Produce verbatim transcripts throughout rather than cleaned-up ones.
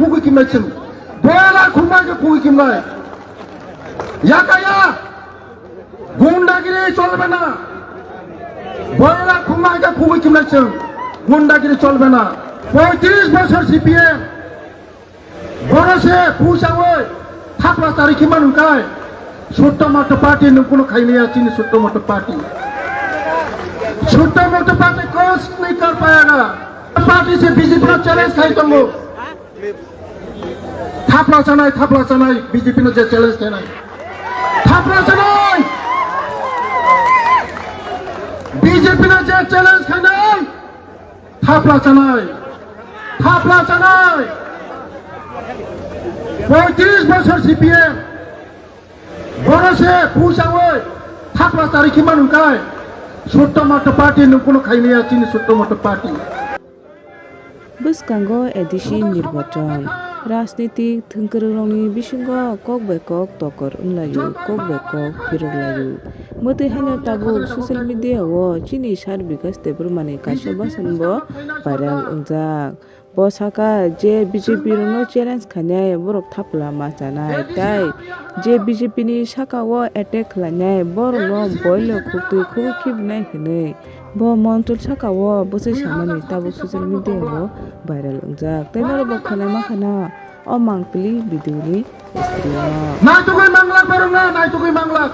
Kugui kimnai chwng. Boyla khumai khe kugui kimnai. Yakaya. Gundagiri cholbe na. Boyla khumai khe kugui kimnai chwng. Gundagiri cholbe na. Poitris bosor C P M. Boro se pusawi thapla chari khima nungkai. Sutto moto party nung kuno khaimaya chini sutto moto party. Sutto moto party kosni karpaya na. Party se B J P no challenge khai tongo. Thapla chanai, thapla chanai, B J P no je challenge khainai. Thapla chanai! B J P no je challenge khainai. Thapla chanai. Thapla chanai. Poitris bosor C P M. Boro se pusawi thapla chari khima nungkai. Sutto moto party nung kuno khaimaya chini sutto moto party. Bwskango A D C nirbachon, rajnitik thwngkwrwngrokni bisingo kok bai kok tokor wnglaio, kok bai kok phiroglaio. Mwtwi haino tabuk social media-o chini Sir Bikash Debbarmani kaisa bhasan bo viral wngjak. Bo saka je B J P rokno challenge khainai borok thapla ma chanai, tai je B J P ni saka-o attack khlainai borokno boilo khuktwi khugui khibnai hwnwi. Bo montrol saka-o bwsai samani tabuk social media-o viral wngjak. Tei norok bo khwnaima khwna o mangpili video-ni screen-o. Naitugwi manglak borokno, naitugwi manglak.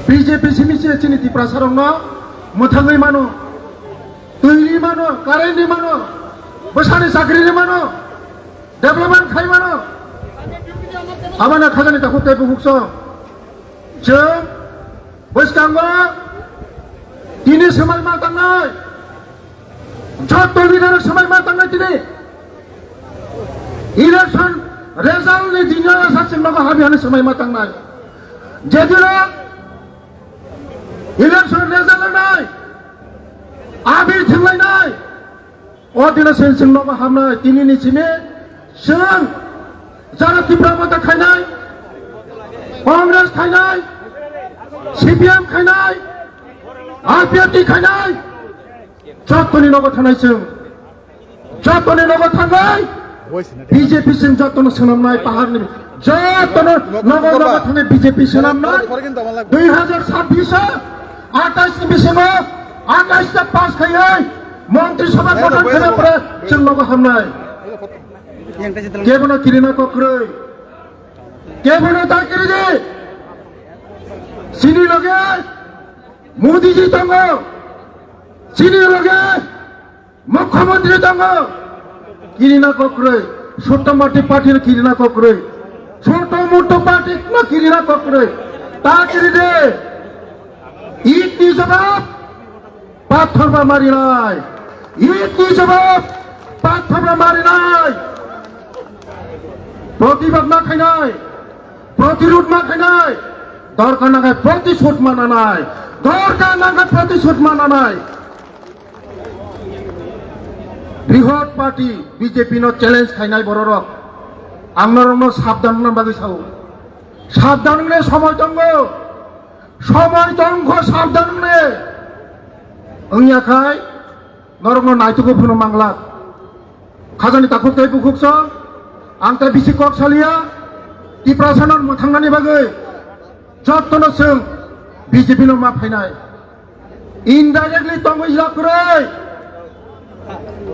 B J P simi se chini Tiprasarokno mwthangwi mano. Twi ri mano, current ri mano, bwsani chakri ri mano, development khai mano. Abana khajani takhuk tei bukhuk song. Chwng bwskango tini swmai ma tangnai, jotto leader swmai ma tangnai tini. Election result ni dino sa chwng nogo habi hani swmai ma tangnai. Jedino election result nai, abir thwnglainai. O dino sen chwng nogo hamnai, tini ni simi chwng jara Tipra Motha khainai, Congress khainai, C P M khainai, R P F T khainai, jottoni nogo thanai chwng, jottoni nogo thangwi B J P chwng jotono swnamnai paharni, jotono nogo nogo thangwi B J P swnamnai. Dui hajar sabbish o, atais ni bisingo, atais ta pass khaiwi, Montri Sabha gothan khaina pore chwng nogo hamnai. Kebono kirina kokrwi, kebono ta kiridi. Chini loge Modi ji tongo, chini loge Mukhyamantri tongo, kirina kokrwi, Sutto Murti party no kirina kokrwi, Sutto Murti party no kirina kokrwi, ta kiri de, it ni jawab, pathor ba marinai, it ni jawab, pathor ba marinai, protibad ma khainai, protirud ma khainai, dorkar nangai protisud ma nanai, dorkar nangai protisud ma nanai. Brihot party B J P no challenge khainai bororok. Ang norokno sabdan wngna bagwi sao. Sabdan wngne somoi tongo. Somoi tongkho sabdan wngne. Wngya khai norokno naitugwi phano manglak. Khajani takhuk tei bukhuk song. Ang tei bisi kok saliya. Tiprasa no mwthangnani bagwi. Jottono chwng B J P no ma phainai. Indirectly tongwi lab kwrwi.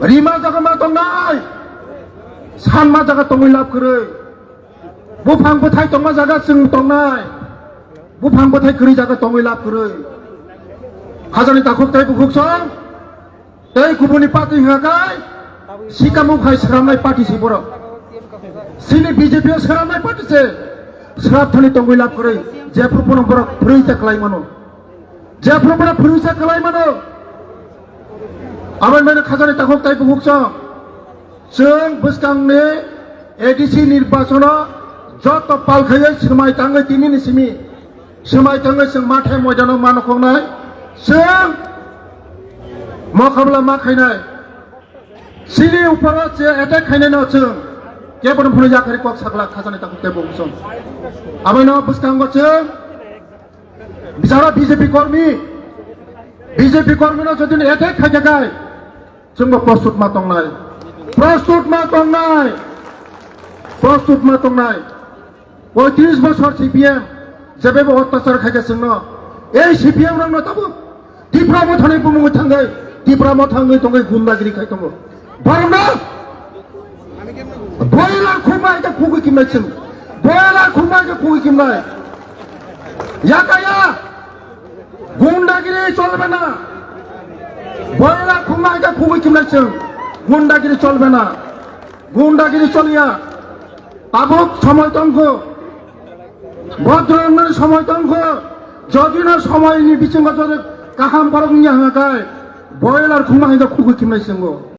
Rima jaga ma tongnai. Sanma jaga tongwi lab kwrwi. Buphang bwthai tongma jaga chwng tongnai. Buphang bwthai kwrwi jaga tongwi lab kwrwi. Khajani takhuk tei bukhuk song. Tei kubuni party hwnga khe sikamo khai sramnai party se borok. Chini B J P o sramnai party se. Srap thani tongwi lab kwrwi. Jephru bono borok phwrwi ta kwlai mano. Jephru bono phwrwi ta kwlai mano. Aboni bagwi khajani takhuk tei bukhuk song. Chwng bwskangni A D C nirbachono joto pal khaiwi swmai tangwi tinini simi. Swmai tangwi chwng mathai moidano ma nukhungnai. Chwng mokhabla ma khainai. Chini uporo je attack khainaino chwng kebono phano yakhari kok sakla khajani takhuk tei bukhuk song. Abono bwskango chwng bisara B J P kormi, B J P kormino jodi attack khaikha khai chwngbo prostut ma tongnai. Prostut ma tongnai, prostut ma tongnai. Poitris bosor C P M jebebo ottachar khaikha chwngno. Ei C P M rokno tabuk Tipra Mothani bumungwi thangwi, Tipra Mothangwi tongwi gundagiri khai tongo. Borokno boiler khumai ta khugwi kimnai chwng. Boiler khumai ta khugwi kimnai. Yakaya. Gundagiri cholbe na. Boiler khumai ta khugwi kimnai chwng. Gundagiri cholbe na. Gundagiri choliya. Tabuk somoi tongkho. Bodrongni somoi tongkho. Jodi no somoi ni bisingo jodi kaham borok wngya hwnga kai. Boiler khumai ta khugwi kimnai chwngo.